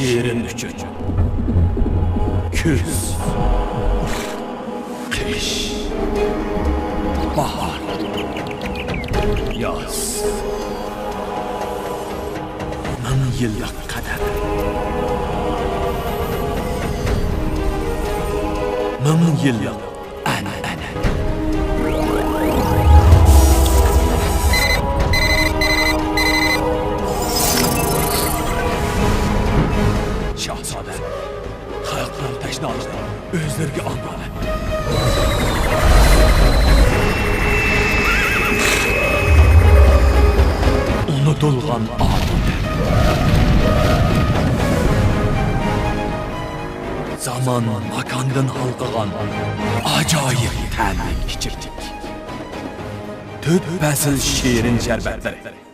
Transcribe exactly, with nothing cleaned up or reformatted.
شېرىن ئۈچۈن. كۈز، قىش، باھار، ياز. مىڭ يىللىق قەدەم. مىڭ يىللىق ئەنئەنە. شاھزادە، خەلقنىڭ تەشنالىقى ئۆزلىرىگە ئامانەت. ئۇنتۇلغان ئابىدە. زامان ماكاندىن ھالقىغان ئاجايىپ تەملىك ئىچىملىك. تۆت پەسىل شېرىن شەربەتلىرى.